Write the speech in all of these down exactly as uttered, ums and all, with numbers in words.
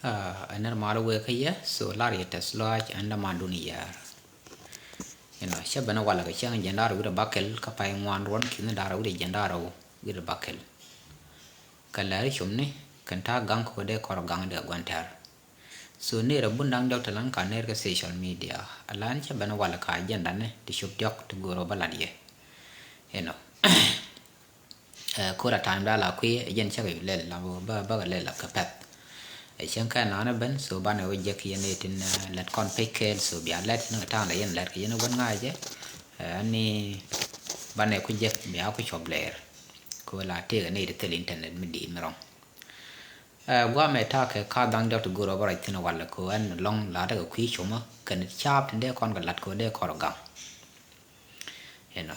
Aa, ɛn nɛr mal wëë kä yɛ, so lar yɛ tɛth lɔaac ɛn dämandun yɛɛr. Inɔ, cä ben walɛ kɛ cäŋ jiɛn da̱ŋ rɛw wi̱cdɛ bäkɛl kä pay ŋuan ruɔ̱n ki̱ni da̱ŋ rɛw wi̱cdɛ jiɛn da̱ŋ rɛw wi̱cdɛ bäkɛl. Kɛ lɛr cum ni kɛn ta̱a̱ gaŋ kɛ wä dee kɔr gaŋ dee gua̱n tɛr. So ner a bun da̱ŋ diɔk tɛ lan ka ner kɛ social media. A lan cä ben walɛ ka agenda ni ti cop diɔk ti go̱o̱r ɔ bä lat yɛ. Inɔ. Ɛ, kora time da la kui̱, ɛ jɛn cäkɛ lɛl la bä, bä, bä kɛ lɛl la kɛ pɛth. Ɛ cäŋ kɛ naan ɛ ben, so banɛ wä jek yɛn ɛ tin, ɛ, lɛt kɔn pec kɛɛl, so bia lɛt ni kɛ ta̱a̱n la yɛn lɛt kɛ yɛn ɛ wän ŋa̱cɛ. Ɛ, ni banɛ ku jek bia ku cuɔp lɛɛr. Ko la tëëkɛ ni ti thil internet mi di̱i̱t mi rɔŋ. Ɛ, guamɛ ta̱a̱ kɛ ka dhaŋ diɔk ti go̱o̱r ɔ bä rɔc thin walɛ ko ɛn lɔŋ la tekɛ kui̱ cumä kɛn caap tin dee kɔn kɛ lat ko dee kɔr gaŋ. Inɔ.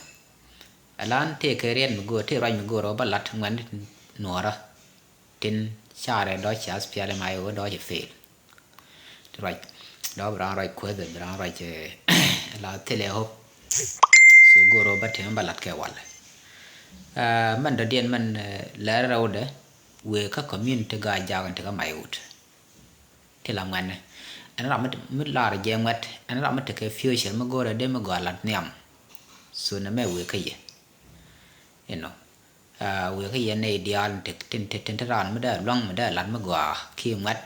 Ɛlan tëëkɛ riɛt mi go̱o̱r, tëë ruac mi go̱o̱r ɔ bä lat ŋuɛn nuɔɔrä. Tin carɛ dɔc cɛ aspiali ma yɛ wä dɔc cɛ fail. Ti ruac dɔc bi raan ruac kueth, bi raan ruac, ɛ, la thilɛ hop. So go̱o̱r ɔ bä tëë mi bä lat kɛ walɛ. Ɛ, mɛn dɔ̱diɛn mɛn, ɛ, lɛr rɛwdɛ wëë kä community Gaa-jaak in ti kä Maiwut. Ti la ŋuɛ̈tni. Ɛn ram mi, mi lar jɛ ŋuɛ̈t, ɛn ram mi tekɛ future mi go̱o̱rɛ dee mi gɔaa lat nhiam. So nɛ mɛ wëë kä yɛ. Inɔ. Aa, wëë kä yɛ nɛy diaal tin, tin, tin, tin te raan mi dee luäŋ mi dee lat mi gɔaa ki ŋuɛ̈t.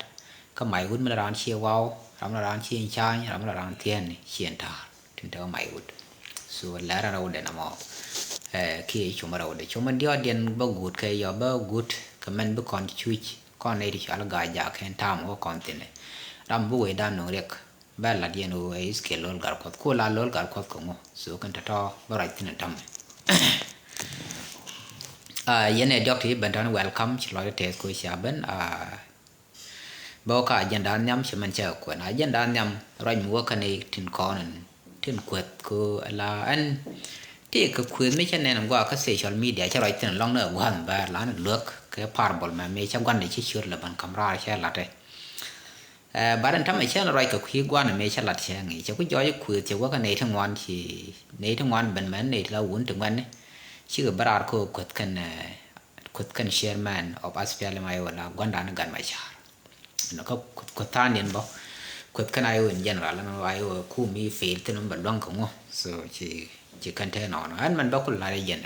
Kä Maiwut mi la raan cie waw, ram mi la raan cie ca̱a̱ny, ram mi la raan thiɛɛni cie ta̱a̱r. Tin te kä Maiwut. So lɛr rɛwdɛ nɔmɔ. Ɛ, kiɛ cumä rɛwdɛ. Cumä diɔ̱ɔ̱diɛn bä guut kɛ yɔ bä guut kɛ mɛn bi kɔn cuc. Kɔn nɛy ti cɔal Gaa-jaak kɛn ta̱a̱m wä kɔn thi̱n. Ram bi wecdan nöŋ riɛk. Bɛ lat yɛn ɣöö ɛ Ezekiel Lo̱l Gatkuɔth. Ku la Lo̱l Gatkuɔth kɛ ŋu. So kɛn tɔ̱tɔ̱ bä ruac thi̱n ɛ tämɛ. Aa, yɛn ɛ diɔ̱k ti ben tɔ̱ni welcome ci lɔcdä tɛth ko cia ben. Aa, bä wä ka agenda nhiam cɛ mɛn cɛ kɛ kuɛn. Agenda nhiam ruac mi wä kä ni tin kɔn in tin kueth ko la ɛn ti kɛ kueth mi cɛ nɛn in gua kä social media cɛ ruac thin lɔŋ ni gua̱n bɛr la ni luäk kɛ parable mɛ mi cɛ gua̱n di ci ciöt lɛ ban kam raar cɛ latɛ. Ɛ, but ɛn tamɛ cɛ ni ruac kɛ kui̱ gua̱n mi cɛ lat cɛ ŋi̱i̱c cɛ ku jɔɔc kueth cɛ wä kä nɛy ti ŋuan ci nɛy ti ŋuan ben mɛn nɛy ti la wun ti ŋuɛn ni cikɛ bä raar ko kueth kɛn, ɛ, kueth kɛn chairman of SPLM-IO la gua̱ndan ni Gat Macar. Nɔ kä kueth, kueth tha̱a̱ŋ diɛn bä. Kueth kɛn IO in general, ɛn IO kum i̱ fail thin bɛ luäŋ kɛ ŋu. So ci, ci kɛn te nɔnɔ. Ɛn mɛn bä kul la jɛn.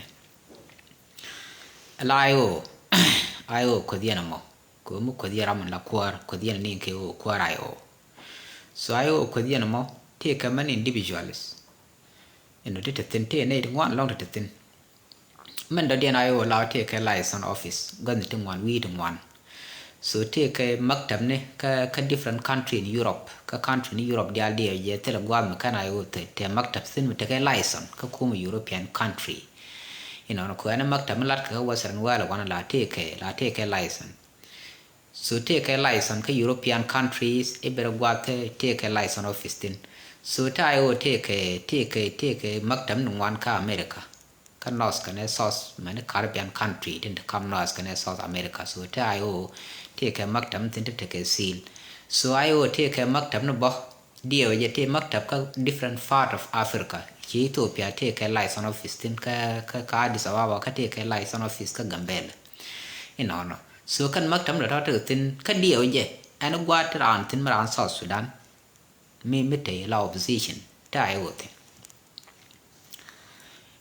La IO, IO kueth yɛn ɛmɔ. Kɛ mi kueth yɛn ram in la kuäär, kueth yɛn ni kɛ IO kuäär IO. So IO kueth yɛn ɛmɔ, tëëkɛ mɛn individuals. Inɔ ti te thin, tëë nɛy ti ŋuan lɔŋ ti te thin. Mɛn dɔ̱diɛn IO la tëëkɛ liaison office, gua̱thni ti ŋuan, wi̱i̱ ti ŋuan. So tëëkɛ maktab ni kä, kä different country in Europe, kä country ni Europe diaal diɛ jɛ thilɛ gua̱a̱th mi kɛn IO te, te maktab thin mi tekɛ liaison kä kum European country. Inɔnɔ kɛ ɛn maktab mi lat kɛ kä Western world wanɛ la tëëkɛ, la tëëkɛ liaison. So tëëkɛ liaison kä European countries i̱ bɛrɛ gua̱a̱th tëëkɛ liaison office thin. So te IO tëëkɛ, tëëkɛ, tëëkɛ maktab ni ŋuan kä America. Kä North kɛnɛ South, mɛni Caribbean country tin te kam North kɛnɛ South America. So te IO tëëkɛ maktab thin te tekɛ seal. So IO tëëkɛ maktab ni bä. Diɛw jɛ tëë maktab kä different part of Africa. Ci Ethiopia tëëkɛ liaison office thin kä, kä, kä Addis Ababa kä tëëkɛ liaison office kä Gambela. Inɔnɔ. So kɛn maktab ni tɔ̱ tëë thin kä diɛw jɛ ɛn gua̱a̱th ti raan thin mi raan South Sudan. Mi, mi te la opposition te IO thin.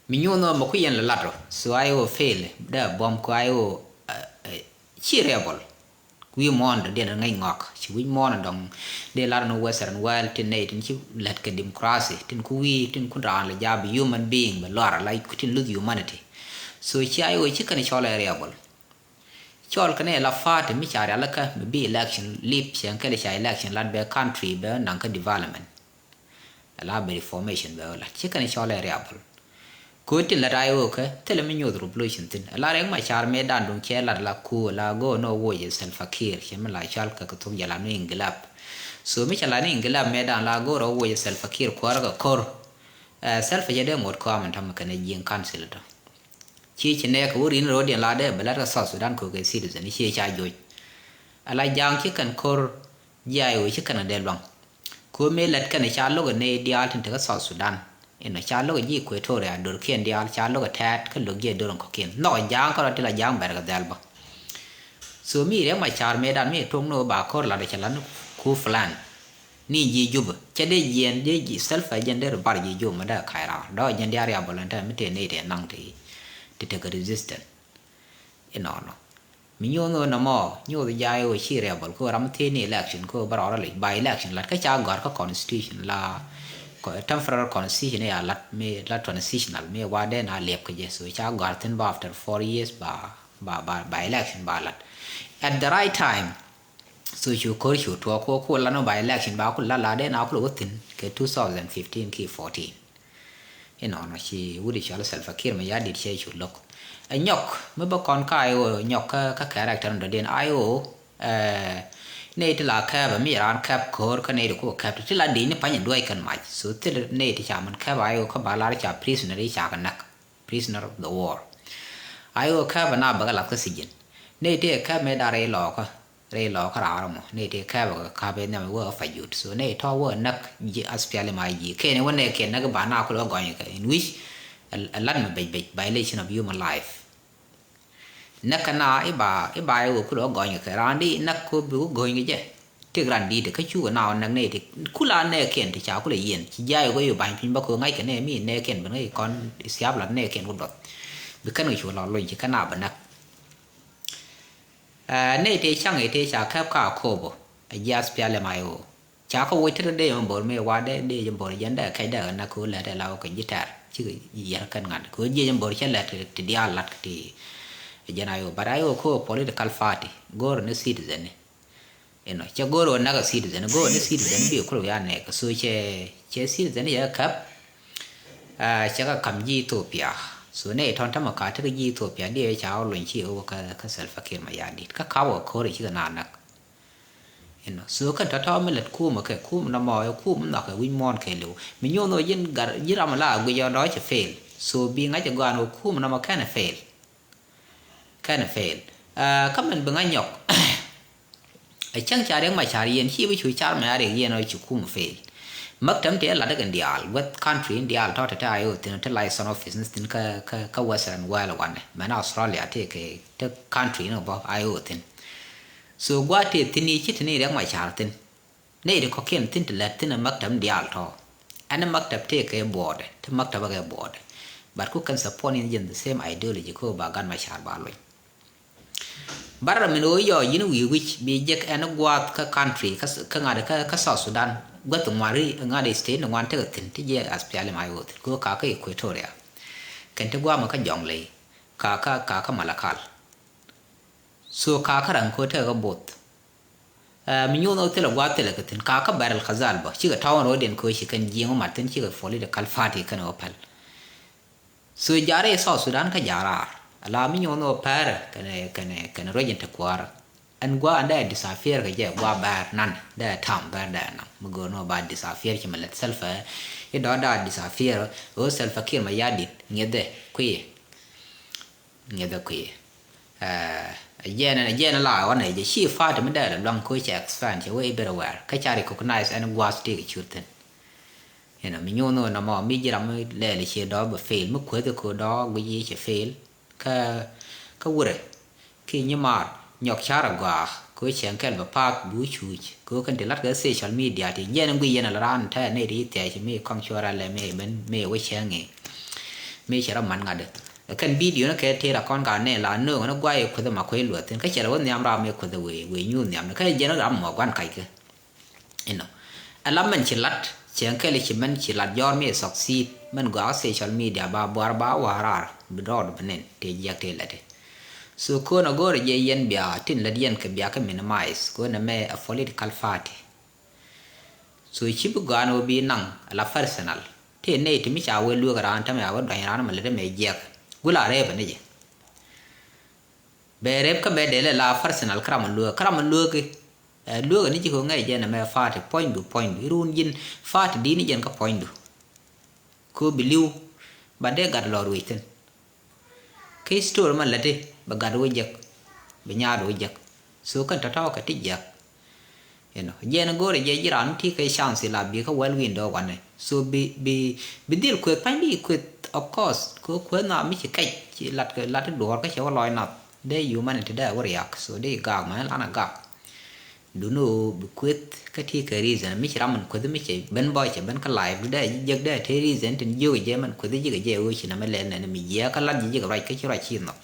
Mi nyuun ɔ mɛ ku yɛn lɛ lat rɔ. So IO fail dee buɔ̱m ku IO, ɛ, ɛ, ci rebel. Wi̱i̱ muɔ̱ɔ̱n dɔ̱diɛn ŋäc ŋɔak ci wi̱c muɔ̱ɔ̱n dɔ̱ŋ. Dee lar ni Western world tin nɛy tin ci lät kɛ democracy tin ku wi̱i̱ tin ku raan lɛ ja̱a̱p human being bɛ luar la tin luth humanity. So ci IO ci kɛn cɔl ɛ rebel. Cɔl kɛn ɛ la party mi ca rialikä mi bi election lip cɛn kɛl ca election lat bɛ country bɛ naŋ kä development. Ala bɛ reformation bɛ wä lat ci kɛn cɔl ɛ riabul. Ko̱ tin lat IO kɛ thilɛ mi nyoth revolution thin ala Riek Machar mëë dan duŋ cɛ lat la ku la go nɔ woc ɛ Salva Kiir cɛ mi la cɔl kɛ kɛ thok jɛ la nu ingilab. So mi cɛ la ni ingilab mëë dan la go rɔ woc ɛ Salva Kiir kuɔrä kɛ ko̱r. Ɛ, Salva cɛ dee ŋot kɔam in tɔmɛ kɛn ɛ jiŋ council tɔ. Ci ci nɛɛk kɛ wä rin ro̱o̱diɛn la dee bɛ lat kɛ South Sudan kɛ kɛ citizen ci ca joc. Ala ja̱a̱ŋ ci kɛn ko̱r jiay wee ci kɛn a dee luaŋ. Ko̱ mëë lät kɛn ca lo̱k ɛ nɛy diaal tin te kä South Sudan. Inɔ ca lo̱k ɛ ji̱ Equatoria dorkiɛn diaal ca lo̱k ɛ tɛɛt kä lo̱k ji̱ ɛ dor in kɔ̱kiɛn nhɔk ɛ ja̱a̱ŋ kä rɔ ti la ja̱a̱ŋ bɛr kɛ dhɛl bä. So mi Riɛk Macar mëëdan mi tuɔŋ ni ɣöö ba ko̱r lat cɛ lat ni ku plan ni ji̱ Jubɛ, cɛ dee jiɛn dee ji̱ Salva jɛn dee ri bar ji̱ Jubɛ mi dee ka̱c raar dɔ̱ jɛn diaal riabɔl ɛn tɛm mi tëë nɛy tëë naŋ ti ti tekɛ resistance. Inɔnɔ mi nyoth ɣöö nɔmɔ nyoth jay ɣöö ci riabɔl kɛ ɣöö ram mi thiec ni election kɛ ɣöö bä rɔɔdä lic ba election lat kä ca gɔ̱a̱r kä constitution la temporary constitution ya lat mi la transitional mi wa dee na liɛp kɛ jɛ. So ca gɔ̱a̱r thi̱n ba after four years ba ba ba ba election ba lat at the right time. So cu ko̱r cu tuɔɔk ku ku lan ba election ba ku la la dee na ku lɛ wä thi̱n kɛ two thousand fifteen ki fourteen. Inɔnɔ ci wut i̱ cɔl Salva Kiir Mayardit cɛ cu lo̱k. Ɛ nyɔk mi bä kɔn ka I O nyɔk kä kä character in dɔ̱diɛn I O. Nɛy ti la kɛp mi raan kɛp ko̱r kä nɛy ti ku kɛp ti ti la di̱i̱c ni pa̱ny in duäc kɛn mac. So thil nɛy ti ca min kɛp I O kä ba lar ca prisoner i̱ ca kɛ näk. Prisoner of the war. I O kɛp ɛ na bäkɛ lath kä sijin. Nɛy ti ɛ kɛp mëë da̱r i̱ lɔɔkä rɛy lɔɔkä raar mɔ nɛy ti kɛp ɛ kɛ kap ɛ nhiam ɛ wä ɛ pajut. So nɛy tɔ̱ wä ɛ näk ji̱ aspiali ma ji̱ kɛn ɛ wä nɛɛkiɛn näk ba na kulɛ wä gɔny kɛ in wi̱c ɛ lat mi bec bec violation of human life. Näk kɛ na i̱ ba i̱ ba i̱ wä kulɛ wä gɔny kɛ raan di näk ko bi wä gɔny kɛ jɛ. Tik ran di̱i̱t kä cukɛ na wä näk nɛy ti kula nɛɛkiɛn ti ca kulɛ yiɛn ci jiay wä kɛ yo̱ ba̱ny piny bä ko ŋa̱c kɛ nɛɛ mi nɛɛkiɛn ben ŋa̱c kɔn siap lat nɛɛkiɛn wä duɔth. Bi kɛn kɛ cu lɔ lony ci kɛn na bä näk. Nɛy tëë caŋ i̱ tëë ca kɛp ka kobo ɛ jiath pial ɛm I O. Ca kä woc tetdä dee mɛ bo̱r mëë wa dee dee jɛ bo̱r jɛn dee kɛc dee kɛ näk kɛ wä lät ɛ la wä kɛ ji̱ tɛr cikɛ yiɛr kɛn ŋa̱t kɛ wä jiɛc mɛ bo̱r cɛ lät ti diaal lat kɛ ti. Jɛn I O but I O kɛ wä political party go̱o̱r ni citizen ni. Inɔ cɛ go̱o̱r wä näk ɛ citizen go̱o̱r ni citizen bi kul wä ya nɛɛk so cɛ cɛ citizen cɛ käp. Cɛ kä ka̱m ji̱ Ethiopia. So nɛ tɔ̱n tämɛ ka tekɛ ji̱ Ethiopia diɛ ca wä luny ci wä kä Salva Kiir Mayardit kä ka wä ko̱ri cikɛ na näk. Inɔ so kɛn tɔ̱tɔ̱ mi lät kumä kɛ kumä nɔmɔ ɛ kumä nhɔkɛ wi̱c muɔ̱ɔ̱n kɛ liw mi nyoth wä ji̱n gat ji̱ ram la guic ɔ dɔ̱ cɛ fail. So bi ŋa̱c ɛ gɔaan wä kumä nɔmɔ kɛn ɛ fail. Kɛn ɛ fail. Kä min bi ŋa̱c nyɔk. Ɛ cäŋ ca Riɛk Macar yɛn ci bi cu car mɛ a Riɛk yɛn ɔ ci kumä fail. Mäk tɛm tëë lat däk in diaal guäth country in diaal tɔ̱ tɛtɛ I O thin te liaison office ni thin kä kä kä Western world wanɛ mɛn Australia tëë kɛ te country ni bä I O thin. So gua̱a̱th tëë thin i̱ ci thin i̱ Riɛk Macar thin. Nɛy ti kɔ̱kiɛn thi̱n ti lät thi̱n ɛ maktab diaal tɔ̱. Ɛn ɛ maktab tëë kɛ buɔɔdɛ, te maktab ɛ kɛ buɔɔdɛ. But ku kɛn support in jɛn the same ideology kä ba Gat Macar ba luny. Barɛ min ɣöö yɔ yi̱n wi̱i̱ wi̱c bi jek ɛn ɛ gua̱a̱th kä country kä ŋa̱t kä South Sudan. Guäth ŋuan ri ŋa̱t state ni ŋuan tekɛ thi̱n ti jɛ aspiali ma yoth kɛ ɣöö kakä Equatoria. Kɛn ti gua̱a̱mɛ kä Jɔŋley kakä kakä Malakal. So kakä ra̱ŋ kɛ ɣöö tekɛ both. Mi nyoth ɣä thilɛ gua̱a̱th thilɛ kɛ thi̱n kakä Bahr el Ghazal bä cikɛ tɔ̱ɔ̱ŋ ro̱o̱diɛn kɛ ɣöö ci kɛn ji̱eŋ mat thi̱n cikɛ political party kɛn ɣä päl. So ja̱a̱r i̱ South Sudan kä ja̱a̱r raar ala mi nyoth ɣä pɛrɛ kɛnɛ kɛnɛ kɛnɛ ruec in te kuäärä. Ɛn gua̱a̱r ɛn dee disappear kɛ jɛ gua̱a̱r bɛɛr nan dee tam bɛɛr dee naŋ mi go̱o̱r ni ɣä ba disappear ci mi lät Salva i̱ dɔ̱ daa disappear ɣöö Salva Kiir Mayardit ŋi̱ethɛ kui̱. Ŋi̱thɛ kui̱. Ɛ jɛn ɛ jɛn la ɣɔn ɛ jɛ ci party mi dɛɛl ɛ luaŋ ko̱ cɛ expand cɛ wee everywhere kä ca recognize ɛn gua̱a̱th tëëk cur thi̱n. Inɔ mi nyoth ni ɣöö nɔmɔ mi ji̱ ram mi lɛɛl cie dɔ̱ bɛ fail mi kuäthi ko̱ dɔ̱ guic yiëë cɛ fail. Kä kä wurɛ ki nyi maar nyɔk car agɔaa ko̱ cɛŋ kɛl bɛ paak bi wä cuuc ko̱ kɛn ti lat kɛ social media ti jɛn in guic yɛn ala raan tɛɛ nɛy ti thia̱a̱c mi kɔŋ cuɔr alɛ mi ben mi wä cɛŋ i̱. Mi cɛ rɔ man ŋa̱t i̱ kɛn video ni kɛ tëë ra kɔn ka nɛ la nööŋ ni guay kueth ma kuec luɔth thin kä cɛ la wä nhiam ram mi kueth wee wee nyuuth nhiam ni kä jɛn ram mɔ guan kac kɛ. Inɔ ala mɛn ci lat cɛ kɛl ci mɛn ci lat jɔr mi succeed mɛn gɔaa social media ba buar ba warar bi rɔɔd bi nin ti jiɛk ti lɛti. So ko̱n a go̱o̱rɛ jɛ yɛn bia tin lät yɛn kɛ bia kɛ minimize ko̱n a mɛ a political party. So ci bi gɔaa ni wä bi naŋ ala personal ti nɛy ti mi ca wee lueek raan tämɛ a wä duany raan mɛ lät mɛ jiɛk gula rɛɛpɛ ni jɛ. Bɛ rɛp kä bɛ dee lɛ la personal kä ram a lueek kä ram a lueek. Ɛ lueek ni ji̱ ko̱ ŋäc jɛn ɛmɛ party puɔ̱nydu puɔ̱nydu i̱ run ji̱n party di̱t ni jɛn kä puɔ̱nydu. Ko̱ bi li̱w ba dee gat lɔ ruec thi̱n. Kä history mɛ läti bɛ gat wä jek bɛ nyaat wä jek. So kɛn tɔ̱tɔ̱ kɛ ti jiɛk. Inɔ jɛn go̱o̱rɛ jɛ ji̱ raan ti kɛ chance la bi kä well window wanɛ so bi bi bi dhil kueth pa̱ny bi kueth of course kɛ kueth na mi ci kɛc ci lat kɛ lat ti duɔɔr kä cɛ wä lɔc nath. Dee humanity dee wä riak, so dee gak mɛ lan a gak. Duni ɣöö bi kueth kä ti kɛ reason, mi ci ram min kueth mi cɛ ben bɔ cɛ ben kä life, du dee jiɛk dee te reason tin jiök jɛ min kueth ji̱ kɛ jɛ ɣöö ci nɛmɛ lɛl nɛn mi jiɛk kä lat ji̱ ji̱ kɛ ruac kä ci ruac ci nhɔk.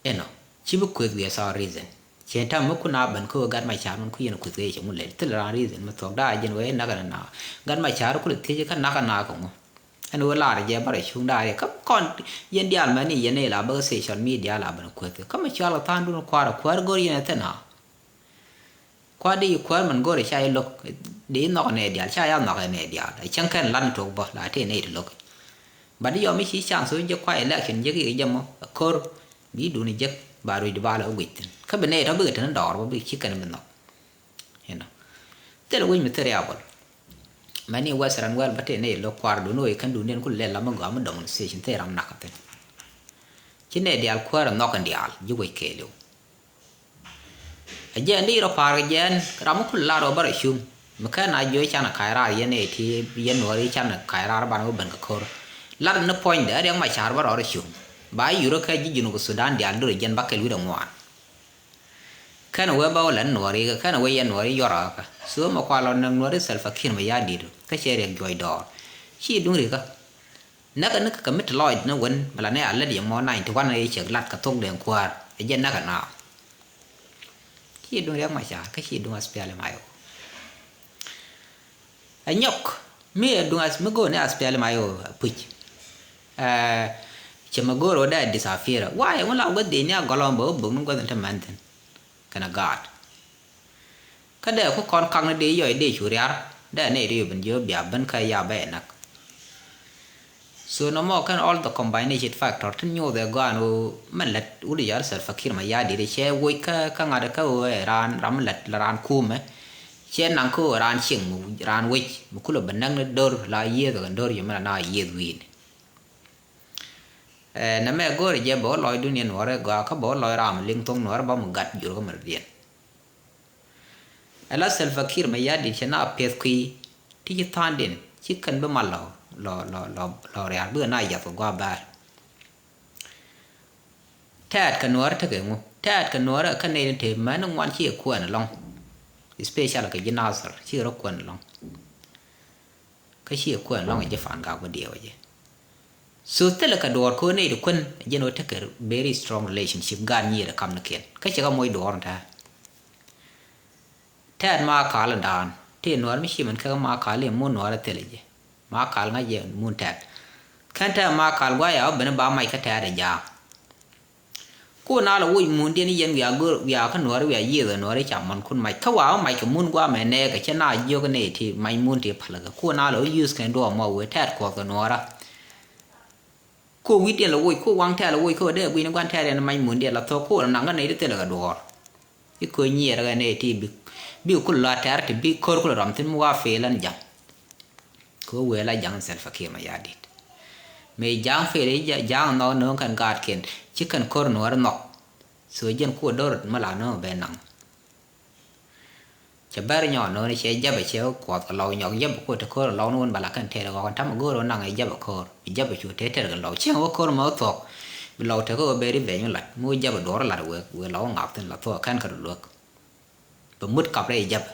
Inɔ, ci bi kueth wiɛ sa reason. Cɛ tam mi kun a ben kä gat ma car min ku yɛn kueth kɛ cɛ ŋu lɛl. Thil ran reason mi thuɔk daa jɛn wee nak na na. Gat ma car ku lɛ thiec kä nak na kɛ ŋu. Ɛn wee lar jɛ bar cuŋ daa yɛ kä kɔn yɛn diaal mɛ ni yɛn ni la bä social media la ben kueth. Kä mi cual kɛ than dun kuar kuar gor yɛn ɛ thɛ na. Kua̱r di kuäär min go̱o̱rɛ ca i̱ lo̱k di i̱ nhɔk ɛ nɛy diaal, ca ya nhɔk ɛ nɛy diaal. Ɛ cäŋ kɛn lat ni tok bä la tëë nɛy ti lo̱k. But yɔ mi ci chance wä jek kua election jek i̱ jɛ mɔ ɛ ko̱r bi duni jek ba ruc di ba lɛ wä guic thin. Kä bi nɛy tɔ bikɛ teni dɔɔr bä bik ci kɛn bi nhɔk. You know. Thil wi̱c mi thil riabɔl. Mɛni Western world bä tëë nɛy lo̱k kua̱r duni wä i̱ kɛn duni ɛn ku lɛl la mi gɔaa mi demonstration thil ram nak thin. Ci nɛy diaal kuäär ɛ nhɔk ɛn diaal ji̱ wec kɛɛliw. Ɛ jɛn di rɔ pa̱a̱r kɛ jɛn ram mi kul lar ɔ bä rɔ cuŋ. Mi kɛn a jiɔ can a ka̱c raar yɛn ɛ ti yɛn nuɔɔri can a ka̱c raar ban wä ben kɛ ko̱r. Lar ni puɔ̱nydɛ ɛ riɛk ma ca̱r bä rɔ rɔ cuŋ. Ba yurä kɛ ji̱ Junub Sudan diaal dor jɛn ba kɛl wi̱r ɛ ŋuan. Kɛn wee bä wä lɛn nuɔɔri kɛ kɛn wee yɛn nuɔɔri yɔr ɛ kɛ. So mɛ kua lɔ nɛk nuɔɔri Salva Kiir mɛ ya di̱t kä cɛ riɛk juɔc dɔɔr. Ci duŋ rikä. Näk ɛ ni kä mi ti lɔɔc ni wen mi la ni a lät yɛ mɔ ninety one ɛ cɛ lat kɛ thok den kuäär ɛ jɛ näk ɛ na. Ci duŋ riɛk ma ca kä ci duŋ SPLM IO. Ɛ nyɔk mi ɛ duŋ as mi go̱o̱r ni SPLM IO ɛ puc. Ɛ cɛ mi go̱o̱r wä dee disappear why ɛ ŋun la wä guäth dee ni a gɔlɔm bɛ wä bök ni guäth ni te mɛn thin. Kɛn ɛ gaat. Kä dee ku kɔn kak ni dee yɔc dee cu riar dee nɛy dee ben jiö bia ben kä ya bɛ nak. So nɔmɔ kɛn all the combination factor tin nyuuth ɛ gɔaan ɣöö mɛn lät wut yar Salva Kiir mɛ ya dit cɛ woc kä kä ŋa̱t kä ɣöö ɛ raan ram lät la raan kumɛ. Cɛ naŋ kä ɣöö raan cieŋ mi raan wec mi kulɛ ben näk ni dor la yiëëth kɛ dor yɛ mɛn la na yiëëth wi̱i̱ni. Ɛ nɛmɛ go̱o̱rɛ jɛ bɛ wä lɔcdun yɛ nuɔrɛ gɔaa kä bɛ wä lɔc ram liŋ thoŋ nuɔrɛ ba mi gat jur kä mɛrdiɛn. Ɛ la Salva Kiir mɛ ya dit cɛ na piɛth kui̱ ti ci tha̱a̱ŋdiɛn ci kɛn bi mal lɔ lɔ lɔ lɔ lɔ ria̱a̱r bikɛ na yath kɛ gua̱a̱ bäär. Tɛɛt kɛ nuäärä tekɛ ŋu tɛɛt kɛ nuäärä kä nɛy ni te mɛn ni ŋuan ci kɛ kuɛn ɛlɔ̱ŋ. Especially kɛ ji̱ Nasir ci kɛ rɔ kuɛn ɛlɔ̱ŋ. Kä ci kɛ kuɛn ɛlɔ̱ŋ ɛ ji̱ Pan Gak bä diɛw ɛ jɛ. So thilɛ kɛ duɔɔr ko̱n nɛy ti kuän ɛ jɛn ɣöö tekɛ very strong relationship gaat nyier ɛ kamnikiɛn kä cɛ kɛ moc duɔɔr ni ta̱a̱. Tɛɛt ma kal in daan ti nuɔɔr mi ci min kä ma kal in mun nuɔɔr a thilɛ jɛ. Ma kal ŋa̱c jɛ mun tɛɛt. Kɛn tɛɛt ma kal guay a wä ben ba mac kä tɛɛt a jaak. Ku na lɛ woc mun diɛn yɛn wiaa gör wiaa kä nuɔɔr wiaa yiëëth ɛ nuɔɔr i̱ ca mɔn kun mac kä waa wä mac kɛ mun guamɛ nɛɛkɛ cɛ na jiök nɛy ti mac mun ti palä kɛ ku na lɛ wä use kɛn duɔɔr mɔ wee tɛɛt kuɔth kɛ nuɔɔrä. Ko wi̱cdiɛn lɛ woc ko waŋ tɛ̈r lɛ woc ko dee gui̱n gua̱n tɛ̈r yɛn mac mundiɛn la thok ko naŋ kä nɛy ti thilɛ kɛ duɔ̱ɔ̱r. I̱ ko nyiɛɛr kɛ nɛy ti bi bi kul la tɛ̈r ti bi ko̱r kul rɔm thi̱n mi wa feel ɛn ja̱ŋ. Ko wëë la ja̱ŋ Salva Kiir Mayardit. Mëë ja̱ŋ feel i̱ ja̱ŋ nhɔk no̱o̱ŋ kɛn gaatkiɛn ci kɛn ko̱r nuɔ̱ɔ̱r nhɔk. So jɛn ko do̱r mi la no̱o̱ŋ ben naŋ. Cɛ bɛr nyɔɔn no̱o̱ni cɛ jɛpɛ cɛ kuɔth kɛ lɔw nyɔk jɛpɛ kuɔ ti ko̱r lɔw ni wun bɛ la kɛn tɛɛr kɔk kɛn tamɛ go̱o̱r wä naŋ ɛ jɛpɛ ko̱r bi jɛpɛ cu tɛɛr tɛɛr kɛ lɔw cieŋ wä ko̱r mɛ wä thuɔk. Bi lɔw tekɛ wä bɛri veny wä lat mi wä jɛpɛ duɔr lat wek wek lɔw ŋak thin la thuɔk kɛn kɛ luek. Bɛ mut kap rɛy jɛpɛ.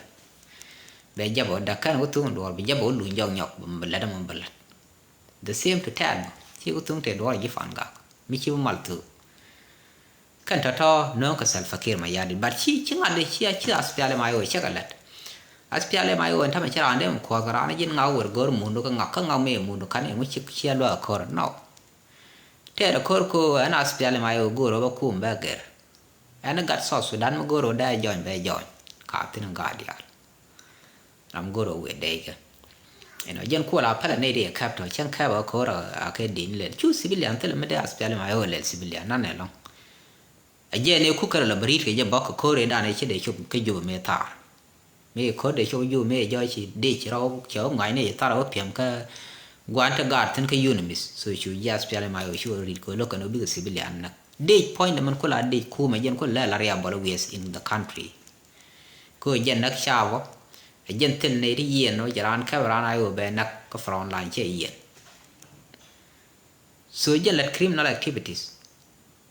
Bɛ jɛpɛ wä dak kɛn wä thuŋ duɔr bi jɛpɛ wä luny jɔk nyɔk bɛ lɛt mɛ bɛ lɛt. The same to tɛɛr mɔ ci wä thuŋ tɛɛr duɔr ji̱ Pan Gak mi ci wä mal thuk. Kɛn tɔ̱tɔ̱ nööŋ kɛ Salva Kiir Mayardit but ci ci ŋa̱t ci ci SPLM IO cɛ kɛ lät. SPLM IO ɛn tämɛ ci raan dee mi kuɔth kɛ raan ji̱n ŋa̱k wer go̱r mundu kä ŋa̱k kä ŋa̱k mëë mundu ka̱n iŋu ci ci luäk ko̱r nɔ. Tɛɛr ko̱r ko ɛn SPLM IO go̱r ɔ bä kum bɛ gɛr. Ɛn gat South Sudan mi go̱r ɔ dee jɔny bɛ jɔny ka thi̱n gat diaal. Ram go̱r ɔ wëë dɛy kɛ. Inɔ jɛn kuɔl a pɛlɛ nɛy di ɛ kɛp tɔ cɛn kɛp ɛ ko̱r a kɛ din lɛl cu civilian thilɛ mi dee SPLM IO lɛl civilian nanɛ lɔŋ. A jɛn ɛ ku kärɛ lɔ bä ri̱t kɛ jɛ bɔk kɛ ko̱r ɛ dan ɛ ci dee cop kä Jubɛ mëë thaar. Mëë ko̱r dee cop Jubɛ mëë jɔɔc ci dee ci rɔ cɛ wä ŋɔac ni ci thar wä piɛm kä guan te gaat thin kä UNMISS so cu jɛ SPLM IO cu ri̱t kɛ lo̱k kɛn wä bikɛ civilian näk. Dec puɔ̱nydɛ mɛn kula dec kumɛ jɛn kula lɛ la riabɔl wiɛth in the country. Kɛ ɣöö jɛn näk caapɔ ɛ jɛn thil nɛy ti yiɛn ɣöö jɛ raan kɛp raan a ɣöö bɛ näk kä front line cɛ yiɛn. So jɛn lät criminal activities.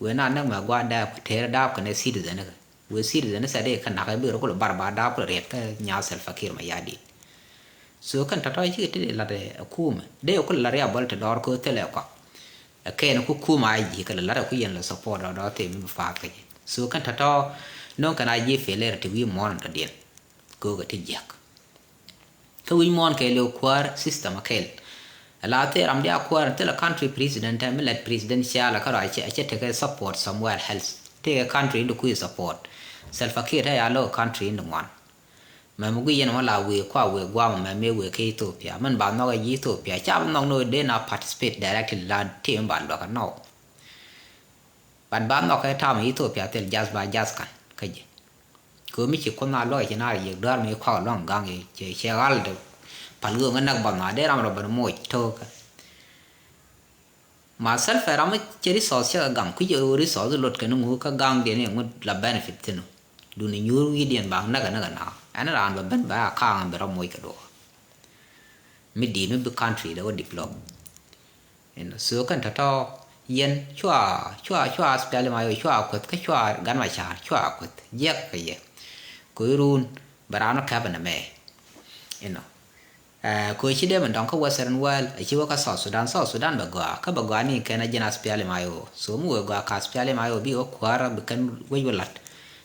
Wëë na näk mɛ gua̱a̱th dääp kɛ tëër dääp kɛnɛ citizen kɛ. Wëë citizen sɛ dee kɛ nakä bi rɔ kulɛ bar ba dääp kulɛ riɛt kä nya̱a̱ Salva Kiir Mayardit. So kɛn tɔ̱tɔ̱ cikɛ ti dee lat ɛ kumɛ. Dee kulɛ lat riabɔl ti dɔɔr kä thilɛ kɔak. Ɛ kɛn ku kumɛ a ji̱ kɛ lɛ lat ɛ ku yɛn lɛ support dɔɔr dɔɔr thim mi bi path kä ji̱. So kɛn tɔ̱tɔ̱ nɔŋ kɛn a ji̱ failure ti wi̱i̱ muɔ̱ɔ̱n tɔ̱diɛn. Kɛ ɣöö kɛ ti jiäk. Kä wi̱c muɔ̱ɔ̱n kɛɛliw kuäär system a kɛl. Ala thil ram diaal kuäär thilɛ country president tɛ mi lät president ciaal a kärɔa cɛ, cɛ tekɛ support somewhere else. Tekɛ country in di kui̱ support. Salva Kiir tɛ ya lo̱k country in di ŋuan. Mɛ mi guic yɛn wä la wëë kua wëë guam mɛ mëë wëë kä Ethiopia. Min ba nhɔk ɛ ji̱ Ethiopia. Ca bi nhɔk ni wëë dee na participate directly la tim ba luäk a nɔw. But ba nhɔk ɛ tam Ethiopia thil jath ba jath kan kä ji̱. Kɛ mi ci kuoth na luɔk ci na yek duar mi kuak luɔŋ gaŋ ci ci ɣal de pal ɣöŋ näk bɔn na de ram rɔ ben moc tokä. Ma self ram cɛ resource cɛ kɛ gam kui̱ cɛ resource lot kɛn ŋu kä gaŋ diɛn iŋu la benefit thin. Duni nyuur wi̱i̱ diɛn ba näk näk na ɛn ran bɛ ben ba kaŋ bɛ rɔ moc kɛ duɔk. Mi di̱i̱t mi bi country dee wä develop. Inɔ so kɛn tɔ̱tɔ̱ yɛn cua cua cua SPLM-IO cua kueth kä cua gan ma ca̱r cua kueth jiɛk kɛ yɛ. Kɛ run bɛ raan wä kɛpɛ nɛ mɛ. Inɔ kɛ ci dee mi dɔŋ kä Western world a ci wä kä South Sudan, South Sudan bɛ gɔaa kä bɛ gɔaa ni kɛn a jɛn SPLM-IO. So mi wee gɔaa kä SPLM-IO bi wä kuäärä bi kɛn wec wä la̱t.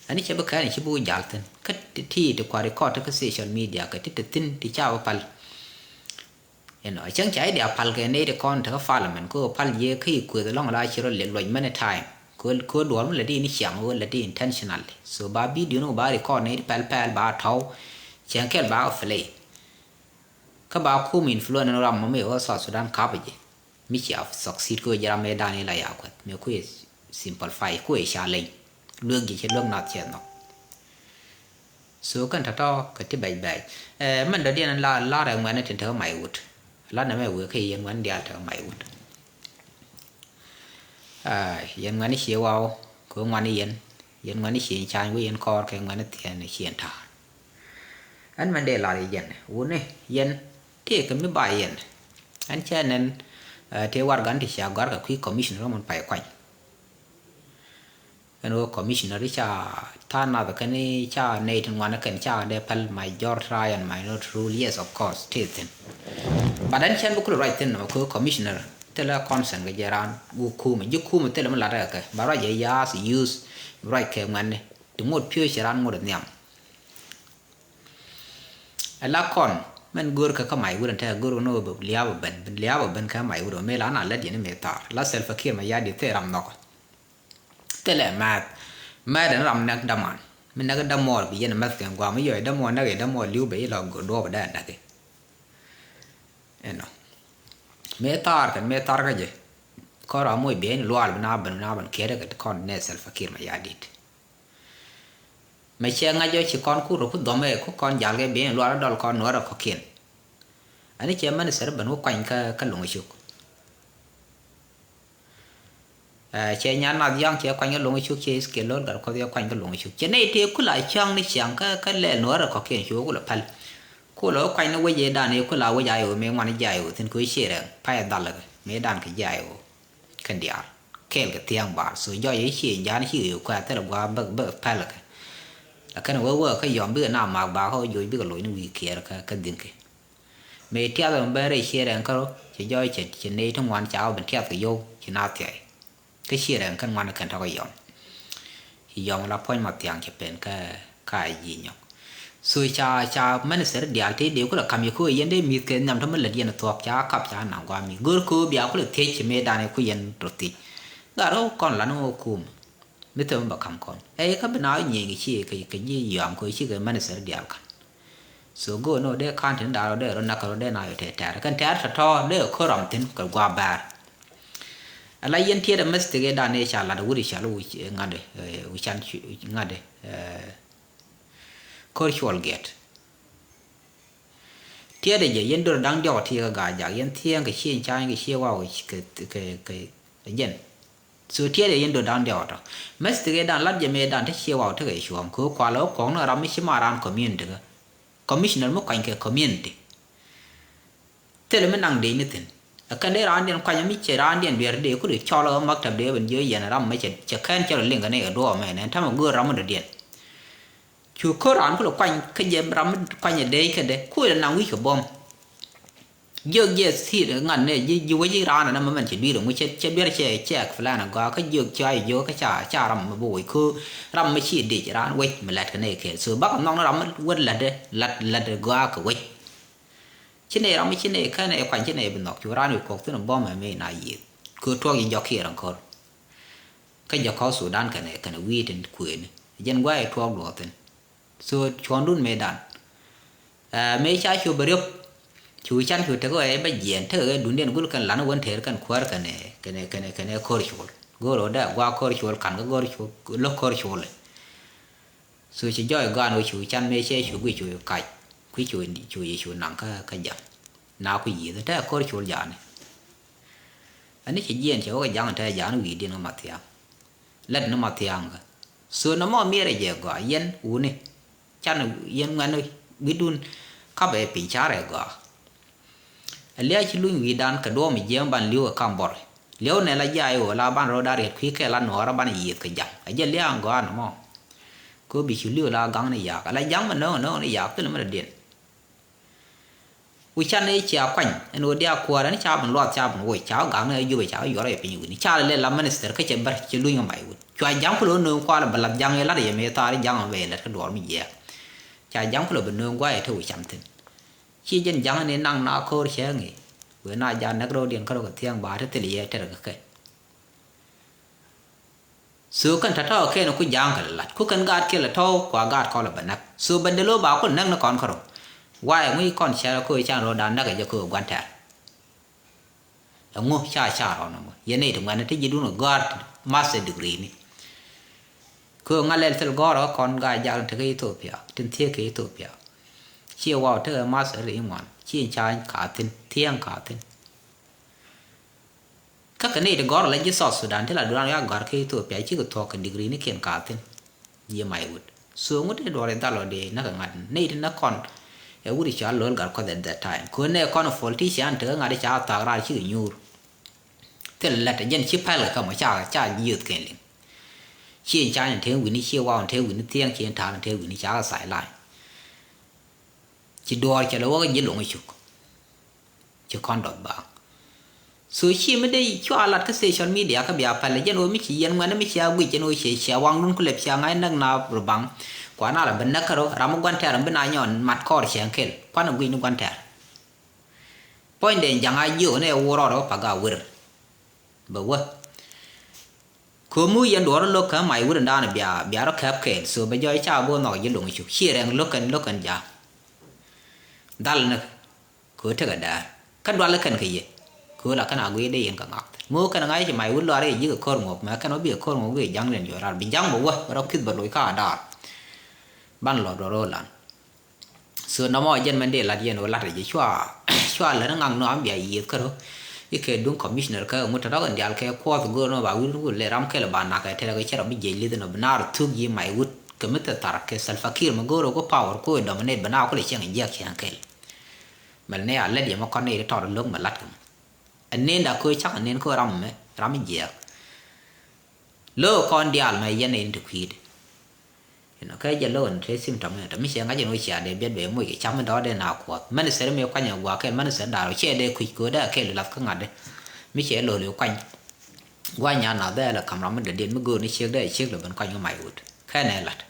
Ani cɛ bi kɛn ci bi wä jal thi̱n kä ti ti kuari kɔt kä social media kɛ ti ti thi̱n ti ca wä pal. Inɔ cäŋ ca i̱ diaal pal kɛ nɛy ti kɔn tekä parliament kɛ ɣöö pal jiɛ kä i̱ kuëth ɛlɔ̱ŋ la ci rɔ lɛ luɔc many time. Kɛ ɣöö duɔl mi lɛ di ni ciaŋ ɣöö lɛ di intentionally. So ba video ni ba record nɛy ti pɛl pɛl ba tɔw. Cäŋ kɛl ba kɛ play. Kä ba kum influence ni ram mɔ mi ɣöö South Sudan kap ji̱. Mi cia succeed kɛ ɣöö ji̱ ram mëë dan i̱ la ya kuɛth mëë kui̱ simplify kui̱ challenge. Luek ji̱ ci luek nath ciɛ nhɔk. So kɛn tɔ̱tɔ̱ kɛ ti bɛc bɛc. Ɛ mɛn dɔ̱diɛn la lar ɛ ŋuɛ̈ni tin te kä Maiwut. La nɛmɛ wëë kä yɛn ŋuɛ̈ni diaal te kä Maiwut. Ɛ yɛn ŋuɛ̈ni cie waw kɛ ŋuɛ̈ni yɛn. Yɛn ŋuɛ̈ni cie cany wä yɛn kɔɔr kɛ ŋuɛ̈ni thiɛn cie ta̱a̱r. Ɛn mɛn dee lar yɛ jɛn wuni yɛn tëëkɛ mi ba yɛn. Ɛn cɛ nɛn tëë warɛgani ti cia gɔ̱a̱r kɛ kui̱ commissioner mɔn pay kuany. Ɛn ɣöö commissioner i̱ ca tha̱a̱ŋ nath kɛn i̱ ca nɛy ti ŋuan kɛn ca dee päl majority right and minority rule, yes of course ti thi̱n. But ɛn cɛn bi kulɛ ruac thi̱n nɔmɔ kɛ ɣöö commissioner thilɛ consent kɛ jɛ raan wä kumɛ ji̱ kumɛ thilɛ mi lat kɛ kɛ ba ruac jɛ yath use bi ruac kɛ ŋuɛ̈tni ti ŋot piööc ci raan ŋot nhiam. Ɛ la kɔn mɛn go̱o̱rkɛ kä Maiwut ɛn tekɛ go̱o̱rkɛ ni ɣöö bɛ lia̱a̱ bɛ ben lia̱a̱ bɛ ben kä Maiwut ɣöö mëë la na lät yɛn i̱ mëë thaar la Salva Kiir Mayardit thil ram nhɔkɔ. Thilɛ mɛth mɛth ɛn ram näk däman mi näk dämɔɔr bi yɛn mäth kɛn gua̱a̱m mi yɔc dämɔɔr näk yɛ dämɔɔr li̱w bɛ i̱ la duɔɔp dee näk i̱. Inɔ mëë thaar kɛn mëë thaar kä jɛ kɔn ram moc biɛy ni luaal bi na ben bi na ben kiɛt kɛ kɔn nɛ Salva Kiir Mayardit. Mɛ cɛ ŋa̱c jɔ ci kɔn kur ku dhɔmɛ ku kɔn jalkɛ biɛny lual dɔl kɔn nuɔrɛ kɔkiɛn. Ani cɛ mɛn sɛr ben wä kuany kä kä luŋ cuk. Ɛ cɛ nyan nath yaŋ cɛ kuany kä luŋ cuk cɛ iskil lo̱l gat kuɔth yɛ kuany kä luŋ cuk cɛ nɛy tëë kula cäŋ ni ciaŋ kä kä lɛl nuɔrɛ kɔkiɛn cu wä kula päl. Kula wä kuany ni wec ëëdan ëë kula wec ayɛ wä mëë ŋuan jɛ ayɛ wä thi̱n kɛ wä ciɛ rɛŋ payɛ dhal kɛ mëë dan kɛ jɛ ayɛ wä. Kɛn diaal kɛɛl kɛ thia̱a̱ŋ bar so jɔc i̱ cie ja̱a̱n cikɛ yök kuɛ thilɛ gua̱a̱ bäk bäk pɛl kɛ. Lakin wee wee kä yɔm bikɛ na mak bakä wä joc bikɛ loc ni wi̱i̱ kiɛɛr kä kä dhi̱ŋ kɛ. Mëë tiath ɛmɛ ben rɛy ciɛ rɛŋ kä rɔ cɛ jɔc cɛ cɛ nɛy ti ŋuan ca wä ben tiath kɛ yɔw ci na thia̱y. Kä ciɛ rɛŋ kɛn ŋuan kɛn tɔ̱ kä yɔm. Ci yɔm la puɔ̱ny ma thiaŋ cɛ pen kä kä a ji̱ nyɔk. So ca ca minister diaal tëë dee kulɛ kam yɛ ko̱ yɛn dee mi̱th kɛ nhiam tɔ̱ mi lät yɛn thuɔ̱k ca kap ca naŋ gua̱a̱ mi go̱r ko̱ bia kulɛ thiec ci mëëdan i̱ ku yɛn rɔ thiec. Gat rɔ kɔn lan wä kum mi thɛm bä kam kɔn ɛ kä bi na wä nyieny kɛ ci kɛ kɛ ji̱ yɔam ko̱ ci kɛ minister diaal kan. So go̱o̱r ni wä dee ka̱n tin daal wä dee rɔ nak kɛ rɔ dee na yɔ tɛɛr tɛɛr kɛn tɛɛr tɔ̱tɔ̱ dee ko̱ ram thi̱n kɛ gua̱a̱ bɛɛr. Ala yɛn tiɛɛt ɛ mɛth tëk ëëdan ëë ca lat wut i̱ ca lu wi̱c ŋa̱t i̱ wi̱c can ŋa̱t i̱. Kör cuɔl giɛt. Tiɛɛdɛ jɛ yɛn dor da̱ŋ diɔk ti kɛ ga̱a̱c jak yɛn thiɛɛŋ kɛ cieŋ ca̱a̱ny kɛ cie waw kɛ kɛ kɛ jɛn. So tiɛɛdɛ yɛn dor da̱ŋ diɔk tɔ mɛth ti kɛ dan lat jɛ mëë dan te cie waw tekɛ cuɔ̱ɔ̱ŋ kɛ kualɛ wä kuɔ̱ŋ ni ram mi ci ma ran community kä commissioner mi kuany kɛ community. Thilɛ mi naŋ dec ni thi̱n. Ɛ kɛn dee raandiɛn kuany mi cɛ raandiɛn dueer dee ku dee cɔl ɛ maktab dee ben jiö yɛn ram mɛ cɛ, cɛ kɛn cɛ rɔ liŋ kɛ ni kɛ duɔɔk mɛ nɛn tamɛ göör ram mi dɔ̱diɛn. Cu ko̱r raan ku lɛ kuany kä jɛ ram mi kuany ɛ dee kɛ dee ku lɛ naŋ wi̱c kɛ buɔ̱m. Jiök jiɛ thil ŋa̱t nɛ ji̱, ji̱ wec ji̱ raan ɛn ɛmɛ mɛn cɛ dui̱r ɛŋu cɛ, cɛ duer cɛ, cɛ plan ɛ gɔaa kä jiök cɛ a jiök kä ca, ca ram mɛ bi wec kä ram mɛ ci dic raan wec mɛ lat kɛ nɛ kɛ. So bakɛ nhɔk ni ram mɛ wet lat dɛ, lat, lat dɛ gɔaa kɛ wec. Ci nɛ ram mɛ ci nɛ kɛn ɛ kuany ci nɛ bi nhɔk cu raan wi̱c kuɔk thin ɛ bɔm ɛ mi na yiëth. Kɛ tuɔk ji̱ jɔk kiɛ rɛn kɔr. Kä jɛ kɔk Sudan kɛnɛ, kɛnɛ wi̱i̱ tin kuëëni. Jɛn gua̱a̱ ɛ tuɔɔk duɔɔk thi̱n. So cuɔ̱ndun mëëdan. Ɛ, mëë ca cu bɛ riöp. Cu can cu tekɛ wee bä jiɛɛn tekɛ wee dundiɛn gul kɛn lan wän teer kɛn kuäär kɛnɛ, kɛnɛ, kɛnɛ, kɛnɛ ko̱r col. Go̱o̱r wä dee gua̱a̱ ko̱r col kan kä go̱o̱r col, lo̱k ko̱r col. So ci jɔɔc gɔaan wä cu can mëë cɛ cu guic cu kac. Kui̱ cu, cu, cu naŋ kä, kä jam. Na ku yiëth tekɛ ko̱r col jaani. Ani cɛ jiɛɛn cɛ wä kɛ jaŋ tekɛ jaani wi̱i̱diɛn kä Mathiaŋ. Lät ni Mathiaŋ kä. So nɔmɔ miɛrɛ jɛ gɔaa yɛn wuni. Can yɛn ŋuɛ̈ni wi̱dun kapɛ piny carɛ gɔaa. Ɛ lia̱a̱ ci luny wi̱i̱dan kɛ duɔ̱ɔ̱m jiɛɛm ban li̱w kɛ kam bɔr. Li̱w nɛ la jiaay ɣöö la ban rɔɔdan riɛt kui̱ kɛ la nuɔɔrä ban yiëth kɛ jaŋ. Ɛ jɛ lia̱a̱ gɔaa nɔmɔ. Kɛ ɣöö bi cu li̱w la gaŋ ni yaak. Ala jaŋ mi nööŋ nööŋ ni yaak thilɛ mi rɔ diɛn. Wi̱can i̱ cia kuany ɛn ɣöö diaal kuäärä ni ca bin luath ca bin woc ca wä gak ni ɛ Jubɛ ca wä yuɔr ɛ piny wi̱ni ca lɛ lɛ la minister kä cɛ bär cɛ luny kɛ mac wut. Cua ja̱ŋ kulɛ wä nööŋ kualɛ bɛ lath ja̱ŋ yɛ lat yɛ mëë thaar i̱ ja̱ŋ ɔ bɛ yɛ lät kä duɔɔr mi jiɛɛk. Ca ja̱ŋ kulɛ bɛ nööŋ guayɛ te wi̱can thi̱n. Ci jɛn ja̱ŋ ni naŋ na ko̱o̱r cɛ ŋi̱i̱c. Wëë na ja näk ro̱o̱diɛn kä rɔ kɛ thiäŋ ba te thil yɛ tɛr kɛ kɛ. So kɛn tɔ̱tɔ̱ kɛn ku ja̱a̱ŋ kɛ lɛ la̱t ku kɛn gaat kiɛ lɛ tɔ̱ kua gaat kɔn lɛ bɛ näk. So bɛ dee lo̱ ba ku näk ni kɔn kärɔ. Wayɛ ŋui̱ kɔn cɛrɛ ko̱ can ro̱o̱dan näk ɛ jɛ ko̱ gua̱n tɛ̈r. Ɛŋu ca ca rɔɔn ɛmɔ yɛn nɛy ti ŋuɛ̈ni ti ji̱ duun kɛ gɔ̱a̱r master degree ni. Ko̱ ŋa̱ lɛl thil gɔ̱rä kɔn gaat jak tin te kä Ethiopia tin thiee kɛ Ethiopia. Ciɛ waw tekɛ master ri ŋuan ciɛ ca ka̱a̱thin thiee ka̱a̱thin. Kä kɛ nɛy ti gɔ̱r ala ji̱ South Sudan ti la duran ya gɔ̱a̱r kä Ethiopia cikɛ thuɔ̱k kɛ degree ni kiɛn ka̱a̱thin. Ji̱ mac wut so ŋut ti duɔr i̱ dhal ɔ dee näk kɛ ŋa̱t nɛy ti näk kɔn. Ɛ wut i̱ cɔal Lo̱l Gat Kuɔth at that time ko̱n nɛ kɔn ɛ politician ti kä ŋa̱t i̱ ca thak raar cikɛ nyuur. Thil lät ɛ jɛn ci pɛl kɛ kä mɔ ca, ca jiöth kɛn liŋ. Ci in ca in te wi̱ni ci waw in te wi̱ni thiɛŋ ci in ta̱a̱l in te wi̱ni ca kɛ thac la̱ny. Ci duɔɔr cɛ lɛ wäk ji̱ loŋ cuk. Ci kɔn dɔth baaŋ. So ci mi dee cua lat kä social media kä bia pɛl jɛn ɣöö mi ci yɛn ŋuɛn mi cia guic jɛn ɣöö cia, cia waŋdun kulɛ cia ŋa̱c näk na rɔ baŋ. Kuan a la bi näk kärɔ ram mi gua̱n tɛɛr bi na nyɔn mat kɔɔr cɛŋ kel kuan a guic ni gua̱n tɛɛr. Puɔ̱nydɛ ja̱ŋ a jiök ni ɛ wur rɔɔdɛ wä pak a wir. Bɛ wä. Ko̱mu yɛn duɔ̱ɔ̱r lo̱k kä mac wut in daanɛ bia, bia rɔ kɛp kɛɛl so bɛ jɔc ca bo̱o̱ nhɔk ji̱ loŋ cuk ci rɛŋ lo̱k kɛn, lo̱k kɛn ja̱a̱ŋ. Dhal ni kɛ ɣöö tekɛ däär kä dual kɛn kɛ yɛ. Kɛ ɣöö la kɛn a guiy dee yɛn kɛ ŋak ŋo̱o̱k kɛn ŋa̱c ci mac wut lɔaar yɛ ji̱ kɛ ko̱r ŋuɔ̱k mɛ kɛn wä bikɛ ko̱r ŋuɔ̱k bikɛ ja̱ŋ ni ɛn jɔ̱ɔ̱c raar bi ja̱ŋ bɛ wä bɛ rɔ kui̱th bɛ loc kä a da̱a̱r. Ban lɔt rɔ ro̱o̱ lan. So nɔmɔ jɛn mɛn dee lat yɛn ɣöö lat rɛ jɛ cua, cua lät ni ŋak nɔ an bia yiëëth kärɔ. Ikɛ duŋ commissioner kä ŋut tɔ̱tɔ̱ kɛn diaal kɛ kuɔth go̱o̱r nɔ ba wi̱r wut lɛ ram kɛl ba nak kɛ tɛrɛ kɛ cɛ rɔ mi jiɛc li̱th nɔ bi naar thuk yi mac wut kɛ mi thɛ thar kɛ Salva Kiir mɛ go̱o̱r ɣöö kɛ power ko̱ dominate bi naar kulɛ cieŋ jiɛk cieŋ kɛl. Mɛl ni a lät yɛ mɛ kɔn ni ri tɔr lo̱k mɛ lat kɛ mɛ. Ɛ nen da ko̱ cak ɛ nen ko̱ ram mɛ ram mi jiɛk. Lo̱o̱k kɔn diaal mɛ yɛn in ti kui̱dɛ. Inɔ kɛ jɛ lo̱o̱k in te symptom in tɔ mi cɛ ŋa̱c in wä cia dee biɛt bɛ moc kɛ cam in dɔ̱ɔ̱dɛ na kuɔth. Mɛn sɛr mi kuany in gua̱a̱ kɛl mɛn sɛr da̱a̱r wä cɛ dee kui̱c ko̱dɛ kɛl lath kä ŋa̱tdɛ. Mi cɛ lo̱o̱l in kuany. Gua̱a̱ nyan nath dee lɛ ka̱m ram mi dee diɛn mi go̱o̱r ni ciek dee ciek lɛ ben kuany wä mac wut kɛn ɛ la̱t.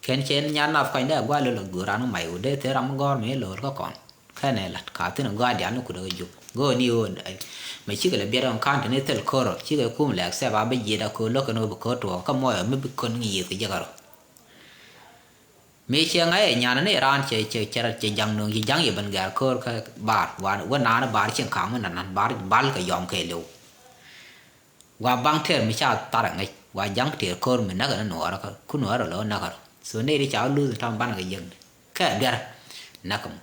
Kɛn cɛ nyan nath kuany dee gua̱a̱ lo̱l ɛ go̱o̱r ran wä mac wut dee thil ram mi gɔ̱r mi lo̱o̱l kä kɔn. Kɛnɛ lat ka thi̱n gɔaa diaal ni kut ɛ jop go̱o̱r ni ɣöö mɛ cikɛ lɛ biɛt ɣän ka̱n te ni thil ko̱r ɔ cikɛ kum lɛɛk thɛp a bi jiɛt a ko̱r lo̱k kɛn ɣöö bi ko̱r tuɔɔk kä mɔɔyɔ mi bi kön ŋi̱i̱th kɛ jek ɛ rɔ. Mëë ciɛ ŋa̱c ɛ nyan ni raan cɛ, cɛ, cɛ rat cɛ ja̱ŋ nööŋ ci ja̱ŋ yɛ ben gɛ̈r ko̱r kä bar wä naan bar cieŋ ka̱a̱ŋ mi nanan bar bal kɛ yɔm kɛɛliw. Gua baŋ tɛɛr mi ca thar aŋäc gua ja̱ŋ tɛɛr ko̱r mi näk ɛn nuɔɔrä kä ku nuɔɔrä lɔ näk kärɔ. So nɛy ti ca wä luth ta̱ŋ banɛ kɛ jiäkni kɛ duer näk mɔ.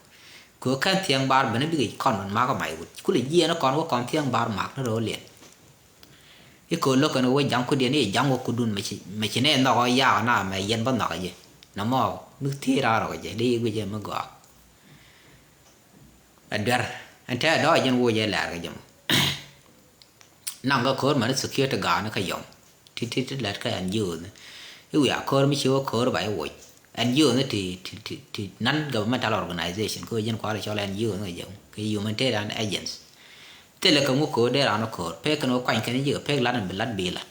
Kɛ kɛn thiäŋ bar ben bikɛ kɔn ben ma̱k ɛ mac wut kulɛ jiɛɛn kɔn wä kɔn thiäŋ bar ma̱k ni ro̱o̱ liɛn. I̱ ko̱ lo̱k kɛn wä ja̱ŋ kudien i̱ ja̱ŋ wä kudun mɛ ci, mɛ ci nɛ nhɔk ɔ yaak na mɛ yɛn bä nhɔk ɛ jɛ. Nɔmɔ mi thiec raar ɔ kɛ jɛ dee i̱ guic ɛ mi gɔaa. Ɛ duer Ɛn tɛɛ dɔɔc jɛn woc ɛ lɛr kɛ jɛ mɔ. Naŋ kä ko̱r mɛn security guard ni kä yɔm. Ti ti ti lɛt kä N G O ni. I̱ wiaa ko̱r mi ci wä ko̱r ba i̱ woc. N G O ni ti ti ti ti non governmental organization kä jɛn kua̱r cɔl N G O ni kɛ jɛ mɔ. Kɛ humanitarian agents. Thilɛ kɛ ŋu ko̱r dee ran ko̱r pek kɛn wä kuany kɛn ji̱ kɛ pek lat in bi lat bi lat.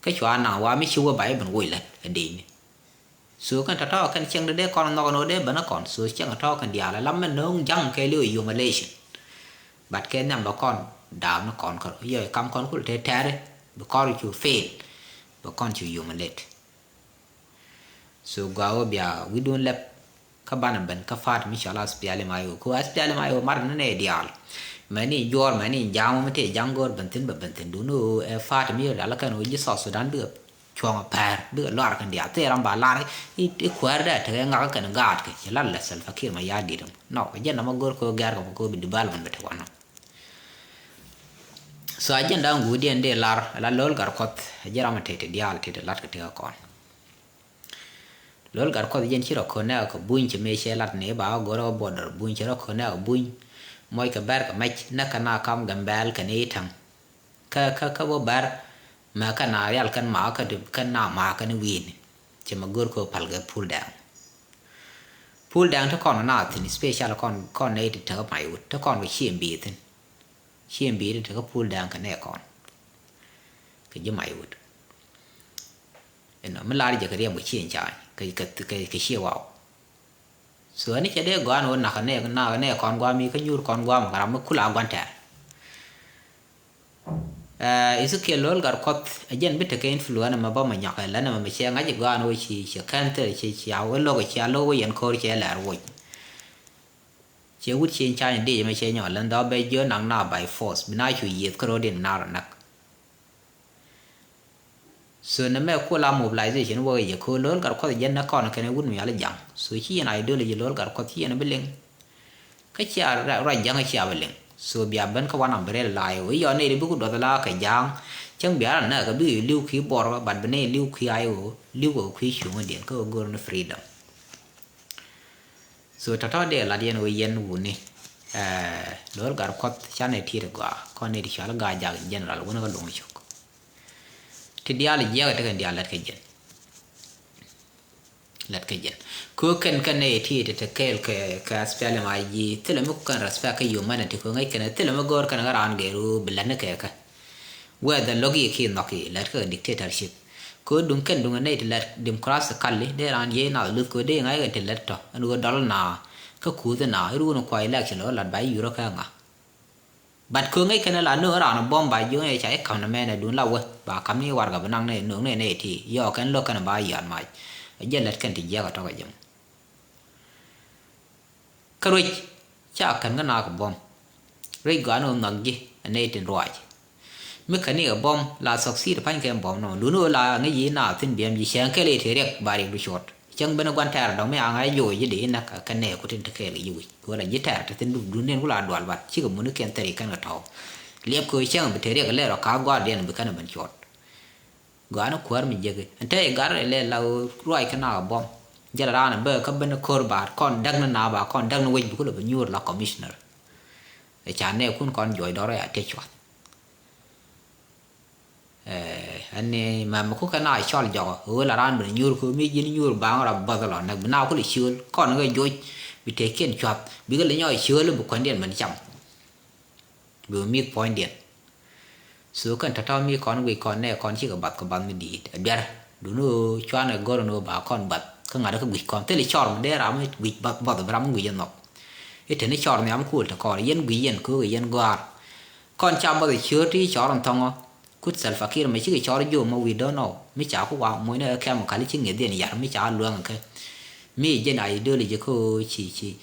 Kä cua naŋ wa mi ci wä ba i̱ ben woc lat ɛ dee ni. So kɛn tɔ̱tɔ̱ kɛn cieŋ dee kɔn nhɔk ni wä dee ben kɔn so cieŋ tɔ̱ kɛn diaal ɛ lam mɛ no̱o̱ŋ ja̱ŋ kɛ li̱w humiliation. But kɛ nhiam bɛ kɔn daam ni kɔn kär yɔ kam kɔn kul te tɛri bi kɔn cu fail. Bi kɔn cu humiliate. So gua wä bia wi̱dun lɛp kä banɛ ben kä fa̱a̱t mi cɔl aspiali ma yo ko aspiali ma yo mar ni nɛ diaal. Mɛ ni juɔr mɛ ni ja̱a̱ŋ mi te ja̱a̱ŋ go̱o̱r ben thin bɛ ben thin duni ɛ fa̱a̱t mi yo dal kɛn wä ji̱ South Sudan bi cuɔ̱ŋ pɛr bikɛ luar kɛn diaal thil ram ba lar. I̱ kuäär dee tekɛ ŋak kɛn gaat kɛ ci lar lɛ Salva Kiir ma ya dit. Nɔ jɛ namä go̱r ko gɛr kɛ bä ko bi development bɛ te wanɔ. So agenda ŋu diɛn dee lar la lo̱l gar kuɔth. Jɛ ram a tete diaal tete lat kɛ tekɛ kɔn. Lo̱l gar kuɔth jɛn ci rɔ kɔn nɛ kɛ buny ci mëë cɛ lat ni ba go̱r kɛ border buny ci rɔ kɔn nɛ kɛ buny. Mɔc kɛ bɛr kɛ mɛc nɛ kɛ na kam Gambɛl kɛ ni i̱ taŋ. Kä kä kä bä bär mɛ kä na rial kɛn ma kä di kɛn na ma kɛn wi̱i̱ni. Cɛ mɛ go̱r kɛ pal kɛ Pul Dɛŋ. Pul Dɛŋ ti kɔn na thin special kɔn kɔn nɛ ti tek ma iwut ti kɔn kɛ ciem bi thin. Ciem bi ti tek Pul Dɛŋ kɛ nɛ kɔn kɛ ji̱ ma iwut. Inɔ mi lar jɛ kɛ riɛm kɛ cien ca kɛ kɛ kɛ cie waw. So ɛn cɛ dee gɔaa ni wä nak nɛ nak nɛ kɔn guam mi kä nyuur kɔn guam kɛ ram mi kula guan tɛr. Ɛ Ezekiel lo̱l gat kuɔth ɛ jɛn bi tekɛ influence mɛ bä mɛ nyɔk ɛ lɛn mɛ mɛ cɛ ŋa̱c gɔaa ni wä ci cɛ kɛn thil ci ci a wä lo̱k ci a lo̱k wä yɛn ko̱r cɛ lɛr woc. Cɛ wut ci cany dic mɛ cɛ nyɔk lɛn dhɔ bɛ jiö nak na by force bi na cu yieth kä ro̱d in nar nak. So nɛ mɛ kula mobilization wä yɛ ko lo̱l gat kuɔth jɛn nɛ kɔn kɛn wut mi yal jaŋ. So ci yɛn ideology lo̱l gat kuɔth ci yɛn bi liŋ. Kä cia ruac jaŋ cia bi liŋ. So bia ben kä wan umbrella la yo. Yɔ nɛ di bi ku duɔth la kɛ jaŋ. Cäŋ bia ran nɛ kɛ bi liw ki bor, but bi nɛ liw ki ayo, liw kɛ ki cuŋ diɛn kä gor ni freedom. So tɔtɔ dee lat yɛn wä yɛn wuni. Ɛɛ, lo̱l gat kuɔth ca nɛ tiet gɔaa kɔn nɛ di cual gaa jak in general wuni kä luŋ cok. Ti diaal jiɛk ti kɛn diaal lɛt kɛ jɛn. Lɛt kɛ jɛn. Kö kɛn kɛn nɛ ti ti ti kɛɛl kɛ kɛ aspiali ma ji thilɛ mi kɛn respect kɛ humanity kö ŋäc kɛn thilɛ mi go̱o̱r kɛn kä raan gɛɛru bi lɛt ni kɛ kɛ. Whether lo̱k yi ki nhɔk yi lɛt kɛ dictatorship. Kö duŋ kɛn duŋ nɛ ti lɛt democratically dee raan jiɛ nath luth kö dee ŋa̱c kɛ ti lɛt tɔ ɛn wä dɔl na kä kuth na irun kua election lɔ lat ba yi yurä kɛ ŋa. But kö ŋäc kɛn la nööŋ raan buɔ̱m ba jiöŋ ɛ ca i̱ ka̱m nɛ mɛn ɛ duun la wä ba ka̱m ni warɛgak bi naŋ nɛ nööŋ nɛ nɛ ti yɔɔk kɛn lo̱k kɛn ba yian mac. Ɛ jɛ lät kɛn ti jiɛk ɛ tɔk ɛ jɛ mɔ. Kä ruec ca kɛn kä naak buɔ̱m. Ruec gɔaa ni ɣöö nhɔk ji̱ ɛ nɛy tin ruac. Mi kɛn ni ɛ buɔ̱m la succeed pa̱ny kɛ buɔ̱m nɔ duun ɣöö la ŋäc yi naath thi̱n biɛm ji̱ cäŋ kɛl i̱ ti riɛk ba riɛk du cuɔt. Cäŋ ben ɛ gua̱n tɛɛr dɔ̱ŋ mi aŋa joc ji̱ di inä kɛ nɛɛku tin te kɛɛl kɛ ji̱ wi̱c kɛ ɣöö la ji̱ tɛɛr te thi̱n duk duundin ku la dual bat cikɛ muni kɛn thɛri kɛn kɛ tɔ̱w. Liɛp kɛ ɣöö cäŋ bi te riɛk lɛɛr ɔ ka̱a̱k gɔaardiɛn bi kɛn ɛ ben cuɔt. Gɔaa ni kuäär mi jiäk i̱ ɛn te i̱ gar ilɛ la ɣöö ruac kɛ naath ɛ buɔ̱m. Jɛl raan ɛ bä kä ben ko̱r baar kɔn däk ni naath ba kɔn däk ni wec bi kulɛ bi nyuur la commissioner. Ɛ ca nɛɛkun kɔn juɔc dɔ̱r ɛ a tëë cuath. Ɛn ni mɛm ku kɛ na cɔl jɔk ɣöö la raan ben nyuur ku mi ji̱n nyuur baŋ rɔ bäth lɔ näk bi na ku lɛ ciöl kɔn kɛ joc bi tekiɛn cuath bikɛ lɛ nyɔk ciöl bi kuändiɛn ben cam. Bi mi̱th puɔ̱nydiɛn. So kɛn tɔ̱tɔ̱ mi kɔn guic kɔn nɛ kɔn cikɛ bath kɛ bath mi di̱i̱t ɛ duer duni ɣöö cuanɛ go̱r ɛn ɣöö ba kɔn bath kä ŋa̱t kä guic kɔn thil cɔr mi dee ram mi guic bath bath bi ram mi guic ɛ nhɔk. I̱ teni cɔr nhiam kuul te kɔɔr yɛn guic yɛn köök yɛn gɔ̱a̱r. Kɔn ca bath ciöör ti cɔr in thɔŋɔ. Kut Salva Kiir mɛ cikɛ cɔr jiö mɛ we don't know mi ca ku wa mucnɛ kɛ chemical ci ŋi̱eth yɛn yar mi ca luäŋ kɛ. Mi jɛn ideology kä ɣöö ci ci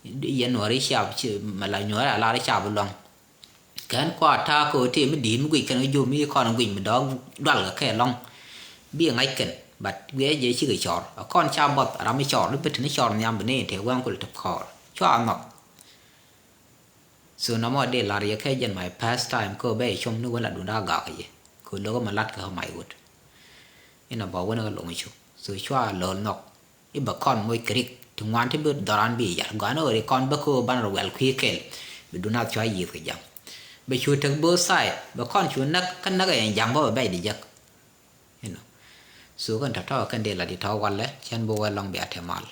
yɛn nuɔ̱ɔ̱ri ciap ci mɛ la nyuɔ̱ɔ̱ri a lar cap luäŋ. Kɛn kua ta̱a̱ kä ɣöö tëë mi di̱i̱t mi guic kɛn kä jiö mi kɔn guic mi dɔ̱ɔ̱k dual kɛ kɛ lɔ̱ŋ. Bi ŋa̱c kɛn but wiɛɛ jɛ cikɛ cɔr a kɔn ca buɔth a ram mi cɔr ni bi te ni cɔr nhiam bi ni te wɛŋ kul te kɔɔr cua nhɔk. So nɔmɔ dee lar yɛ kɛ jɛn my past time kä bɛ cum ni wä la dunda gak yɛ. Kä lokä ma lat kä my wood. Inɔ bɔ wä ni kä loŋ cu. So cua lo̱l nhɔk. I̱ bɛ kɔn moc kɛ rik ti ŋuan ti bi dhɔran bi yar gɔan ɣöri kɔn bä kä ban rɔ wɛl kui̱ kɛl. Bi duŋ nath cua yiëth kɛ ja̱ŋ. Bɛ cu tek both side, bɛ kɔn cu näk, kä näk ɛ yɛn ja̱ŋ bä bɛ bɛc di jek. You know. So kɛn tɔ̱tɔ̱ kɛn dee la di tɔ̱ walɛ, cɛn bi wee lɔŋ bia te mal.